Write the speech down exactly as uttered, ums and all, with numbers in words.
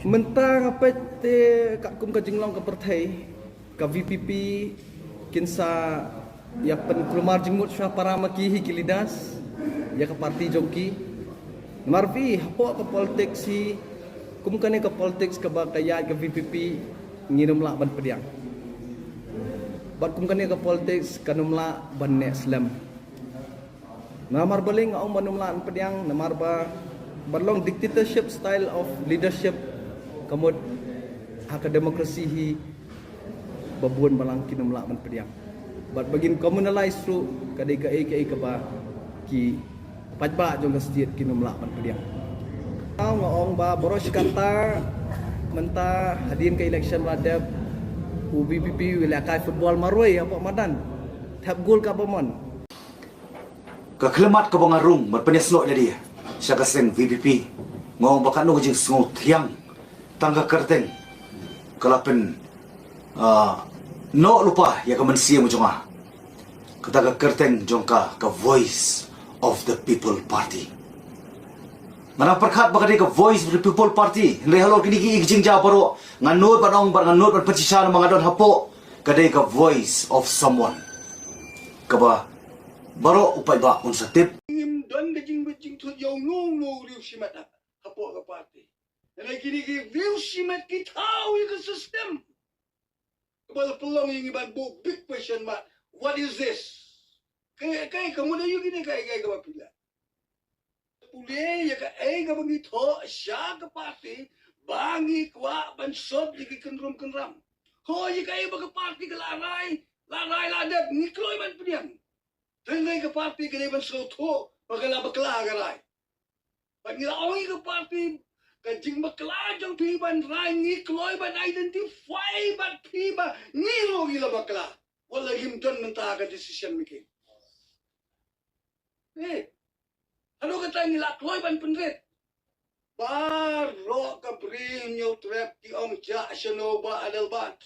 Mynta nga peit te katkum ka jinglong ka pyrthei, ka V P P kin sa ïa pynkulmar jingmut shuwa para ma ki hi ki leaders ïa ka party jong ki. Namar phi hapoh ka politics hi, kum kane ka politics kaba ka ïaid ka V P P, ngin ym lah ban pdiang. Bad kum kane ka politics kan ym lah ban neh slem. Namar balei nga ong ban ym lah ban pdiang, namar ba ban long dictatorship style of leadership ka mut ha ka democracy hi ba bun balang kin ym lah ban pdiang. Bad ba ngin communalize ruh ka dei kaei kaei kaba ki paidbah jong ka state kin ym lah ban pdiang. Nga ong ba baroh shi katta mynta hadien ka election ba dep, u V P P u lehkai football marwei hapoh madan, thep gol kaba mon. Ka khyllipmat kaba nga rung ban pynïasnoh ïa lade sha ka seng V P P, nga ong ba katno ka jingsngew thiang tang ka kyrteng ka la pyn, ah, noh lypa ïa ka mynsiem jong nga. Kata ka kyrteng jong ka, ka Voice of the People Party. Nga nang pyrkhat ba ka dei ka Voice of the People Party, hynrei halor kine ki jingjia baroh nga nud ban ong bad nga nud ban pynshisha namar nga don hapoh, ka dei ka voice of someone kaba baroh u paidbah un sa tip. Ngim don ka jingbit jingthut ïa uno uno u riew shimet hapoh ka party. Hynrei kine ki riew shimet ki thaw ïa ka system. Kaba la pynlong ïa ngi ban buh big question mark. What is this? Kaei, kaei, ka mut aïu kine, kaei, kaei kaba phi la pule ïa kaei kaba ngi thoh sha ka party ba ngi kwah ban sop ïa ki kynrum kynram. Ho, ïa kaei ba ka party ka la rai, la rai la dep, ngi kloi ban pdiang. Hynrei ka party ka dei ban sngewthuh ba ka la bakla ka rai. Bad ngi la ong ïa ka party, ka jingbakla jong phi ban rai ngi kloi ban identify bad phi ba ngi ruh ngi la bakla. Wat la ngim don mynta ka decision making. Eh, haduh katta ngi la kloi ban pynrit. Baroh ka Bri Hynñiewtrep ki ong jah shano Bah Adelbert.